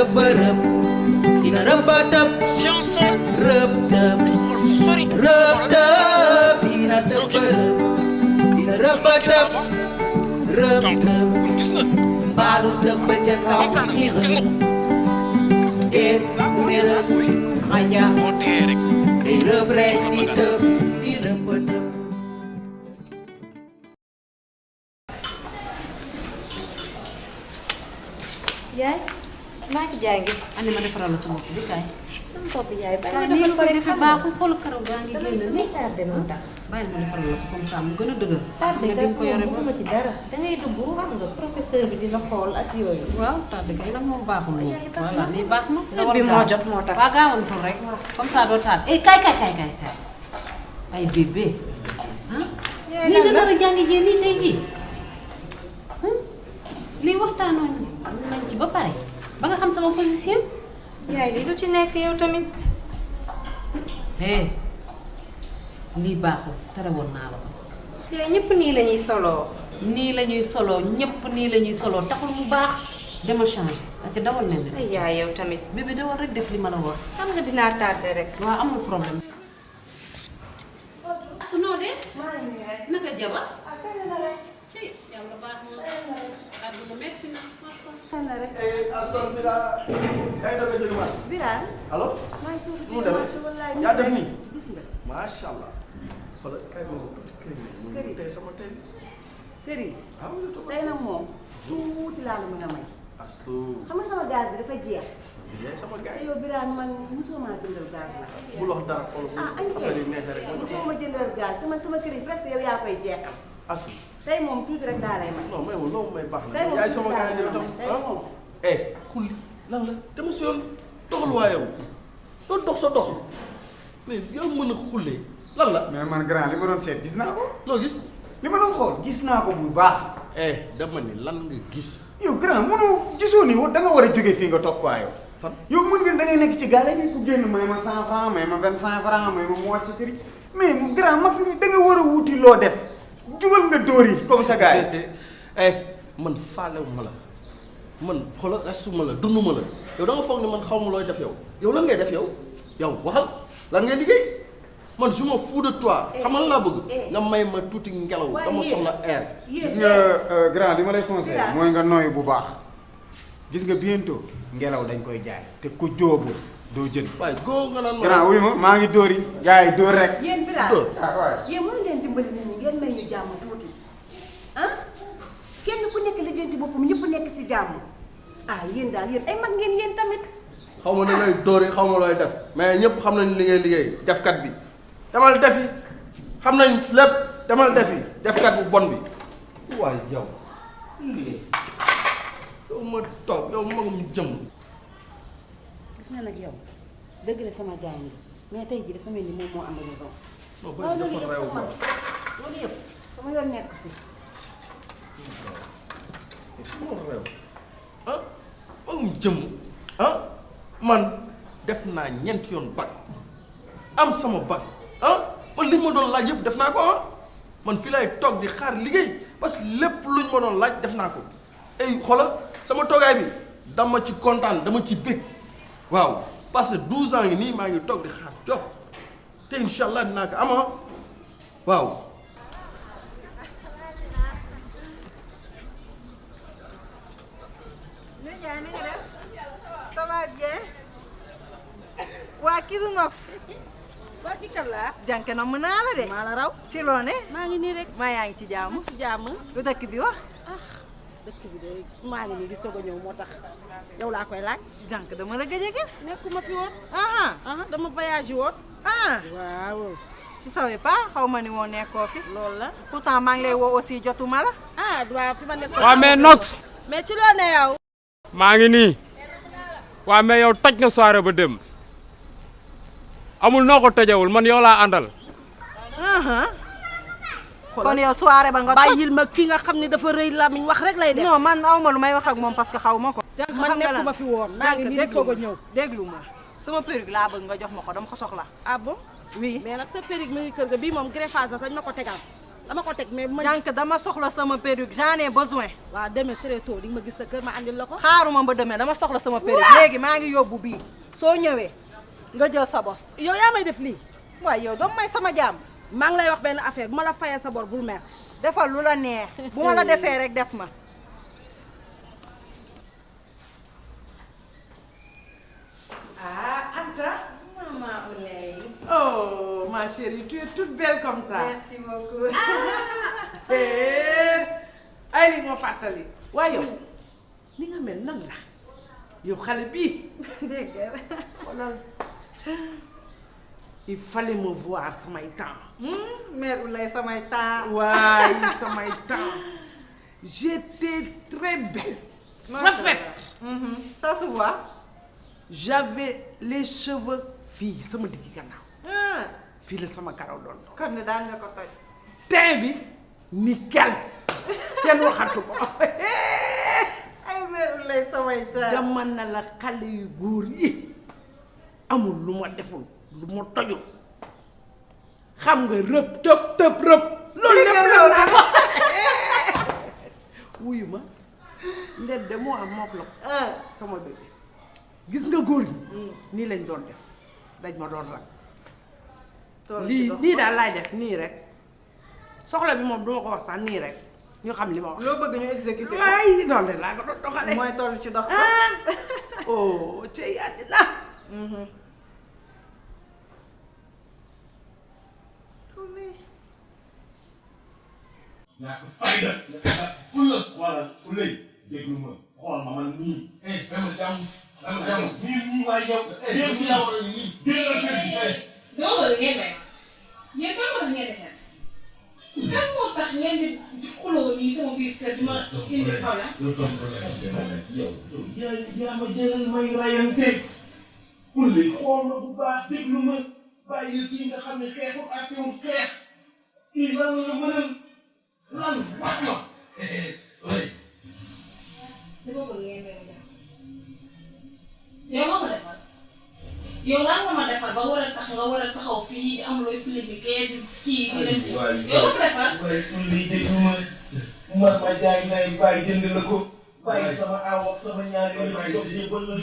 tëb rëb dina rëbba tëb science rëb tëb xool fu sori rëb tëb dina tëb rëb dina rëbba tëb rëb tëb gis nga mbaalu tëb ba ca kaw ni rës déet ni rës xaña moo dee rek di rëb rek di tëb di rëbba tëb yaay maa ngi jaay ngi andi ma defaral la sama bopp bi kaay. sama bopp yaay waaw bàyyi nii nii nga koy defee baaxul xool karaw gaa ngi génn nii. tardé moo tax bàyyi ma defaral la ko comme ça mu gën a dëgër. tardé nga kay di ko yore moom ma ci dara da ngay dugg xam nga professeur bi dina xool ak yooyu waaw tardé kay nag moom baaxul moom. voilà nii baax na. heure bi moo jot moo tax waaw gaawantul rek comme ça doo tardé. eh kaay ay bébé ah. lii nga nar a jàngi jee nii tey jii lii waxtaanoon nañ ci ba pare ba nga xam sama position. yaay lii lu ci nekk yow tamit lii baaxul tere woon naa la ko. yaay ñëpp nii la ñuy soloo nii la ñuy soloo ñëpp nii la ñuy soloo taxul mu baax dama changé ci dawal nañ ay yaay yow tamit bébé dawal rek def li ma la wax. xam nga dinaa tardé rek waaw amul problème. su noo def naka jaba ci yàlla baax na àdduna metti na astantira yaa ngi doog a jóge marché. Birane. allo. maa ngi suuf nu mu demee yaa def nii. gis nga. macha allah. xoolal kay ma tuuti kër yi. kër yi tey sama tey. kër yi. ah oui toog tey nag moom tuuti laa la mën a may. astu. xam nga sama gaz bi dafa jeex. yaay sama gars te yi. yow Birane man mosoo maa jëndal gaz la. bul wax dara xool bu affaire yi neexee rek. mosoo ma jëndal gaz te man sama kër yi presque yow yaa koy jeexal. astu. tey moom tuuti rek laa lay may. non mais moom loolu may baax tey na. moom yaay tuuti sama laa gars yi lay yow tam may. tey moom. xulli lan la dama si yoon doxal waa yow doo dox sa dox mais yow mën a xullee lan la. mais man grand li ma doon seet gis naa ko. loo gis. li ma doon xool gis naa ko bu baax. dama ni lan nga gis. yow grand mënoo gisoo ni da nga war a jóge fii nga toog quoi yow. fan yow mën nga da ngay nekk ci gaale bi ku génn may ma 100 francs may ma 25 francs may ma mu wàcc kër yi mais grand mag ñi da nga war a wuti loo def jugal nga dóor yi comme ça gars yi. man faalewuma la man xoolal restuma la dunduma la yow da nga foog ni man xaw ma looy def yow yow lan ngay def yow waxal lan ngay liggéey man je me fous de toi xamal laa bëgg nga may ma tuuti ngelaw dama soxla air. gis nga grand li ma lay conseillé mooy nga nooyu bu baax gis nga bientôt ngelaw dañ koy jaay te ku jóobu doo jën. waaye góor nga naan ma. grand wuy ma maa ngi dóor yi gars yi dóor rek. yéen Birane. dóor yéen mën ngeen dimbali nit ñi ngeen may ñu jàmm tuuti ah kenn ku nekk lijjanti boppam ñëpp nekk si jàmm ah yéen daal yéen ay mag ngeen yéen tamit. xaw ma ne lay dóori xaw ma looy def mais ñëpp xam nañ li ngay liggéey defkat bi demal defi xam nañ lépp demal defi defkat bu bon bi waaye yow liggéey yow ma toog yow magum jëm. gis nga nag yow dëgg la sama gars yi mais tey jii dafa mel ni moom moo am raison. non ba dafa réew quoi loolu yëpp sama yoon nekk si. su ma réew ah magum jëm ah man def naa ñeenti yoon bac am sama bac ah man li ma doon laaj yëpp def naa ko ah man fii lay toog di xaar liggéey parce que lépp luñ ma doon laaj def naa ko ay xoolal sama toogaay bi dama ci kontaan dama ci bég waaw parce que 12 ans ngi nii maa ngi toog di xaar job te incha allah dinaa ko ama waaw. Ndiaye na nga def ça va bien waa kii du Nox waa kii kan la jànke na mën naa la de maa la raw ci loo ne maa ngi nii rek maa yaa ngi ci jàmm lu dëkk bi wax dëkk bi de maa ngi nii di soog a ñëw moo tax yow laa koy laaj. jànk dama la gëj a gis nekkuma fi woon. aha dama voyage woon. waaw. ci savais pas xaw ma ni woo nekkoo fi loolu la. pourtant maa ngi lay woo aussi jotuma la waaw fi ma nekk. waa mais Nox. mais ci loo ne yow. maa ngi nii. waa mais yow toj nga soirée ba dem. amul noo ko tojewul man yow laa àndal. kon yow soirée ba nga bàyyil ma ki nga xam ne dafa rëy lamiñ wax rek lay def. non man aw ma lu may wax ak moom parce que xaw ma ko man nekkuma fi woon. maa ngi nii di soog a ñëw déglu ma sama perruque laa bëgg nga jox ma ko dama ko soxla ah bon. oui mais nag sa perruque mi ngi kër ga bii moom greffage la dañ ma ko tegal. dama ko teg mais ma jànk dama soxla sama perruque j'en ai besoin. waaw demee très tôt di nga ma gis sa kër ma andil la ko. xaaruma ba demee dama soxla sama perruque léegi maa ngi yóbbu bii soo ñëwee nga jël sa bos. yow yaa may def lii. waaye yow dama may sama jàmm. maa ngi lay wax benn affaire bu ma la fayee sa bor bul mer. defal lu la neex bu ma la defee rek def ma. Ah, Anta. Maman Ouleye. Oh, ma chérie, tu es toute belle comme ça. Merci beaucoup. Ay li moo fàttali. waaye yow ni nga mel nan la yow xale bii. dégg nga. xoolal il fallait me voir samay temps. mère Ouleye samay temps. waaye samay temps j'étais très belle. Parfaite. Ça se voit. J'avais les cheveux fii sama diggi gannaaw. fii la sama karaw doon. kon ne daan nga ko toj. teint bi nickel kenn waxatu ko. ay mère Ouleye samay temps. dama na la xale yu góor yi amul lu ma deful lu ma tojul xam nga rëb tëb rëb. loolu lépp la ko. wuyu ma nded de moo am moof la ko. sama bébé gis nga góor yi nii lañ doon def dañ ma doon rak. lii nii daal laay def nii rek soxla bi moom duma ko wax sax nii rek ñu xam li ma wax. loo bëgg ñu exécuter ko. waaye noonu rek laa ko doon doxalee. mooy toll ci dox ko. oh cey àddina. yaa ko fayda fulla xoolal fullay déglu ma xool ma man nii dama jàmm nii waay yow dégg yaa war a nii dégg la kër gi dama bëgg ngeen may yéen kan moo tax ngeen di xeex kan moo tax ngeen di xuloo nii sama biir kër di ma indi xaw la yow yaa ma jëlal may rayante fullay xool ma bu baax déglu ma bàyyi kii nga xam ne xeexul ak yow xeex kii lan la mënal lan wax ma dama bëgg ngeen may jàmm yow moo ko defal yow lan nga ma defal ba war a tax nga war a taxaw fii di am looy polémique di kii di leen yow ko defal waaye lii déglu ma man ma jaay nay bàyyi jënd la ko bàyyi sama aw ak sama ñaari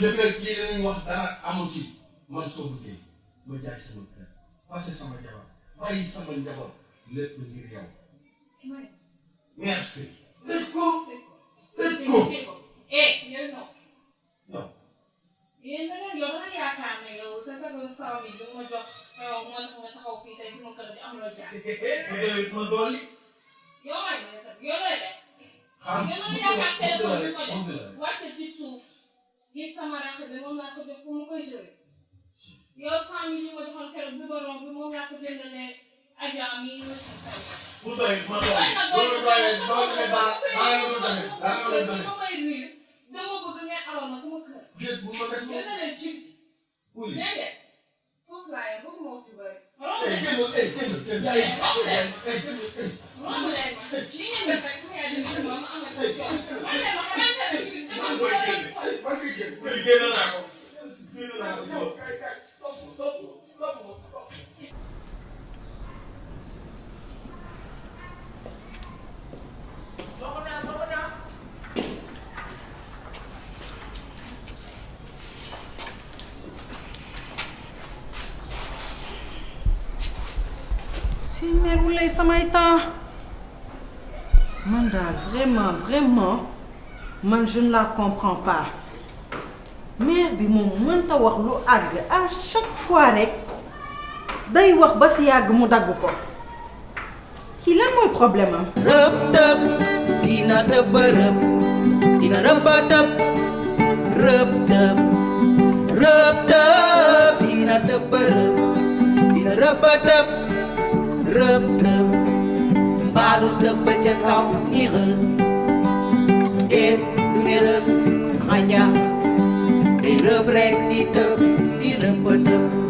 jëkkër kii danañ wax dara amu ci man soo bëggee ma jaay sama kër passé sama jabar bàyyi sama njaboot lépp ngir yow merci tëj ko yow non non yéen da ngeen yow da nga yaakaar ne yow sa saw bi du ma jox xew moo tax nga taxaw fii tey sama kër di am loo jaar ma dolli yow lay def yow la yaakaar téléphone bi ko def wàcce ci suuf gis sama rax bi moom laa ko jox pour mu koy jouer yow 100 000 yi ma joxoon keroog bi borom bi moom laa ko jëndalee agent mi yi wës sa bu doy ma dama bëgg ngeen alal ma sama kër. bu ma def gën a leen ci. oui dégg nga foofu laa yem bëgg ma wax ci bëri. romb leen ma li ngeen def rek sama yaay dina ma am na ci jox man de ma xamante ne ci dama génn naa ko si mère Ouleye samay temps man daal vraiment man je ne la comprends pas mère bi moom mënta wax lu àgg à chaque fois rek day wax ba si yàgg mu dagg ko kii lan mooy problème am. rëb tëb dina tëb rëb dina rëb tëb rëb tëb dina tëb rëb dina rëb tëb rëb tëb mbaalu tëb ca kaw ni rës déet du ni rës xaña day rëb rek di tëb di rëb tëb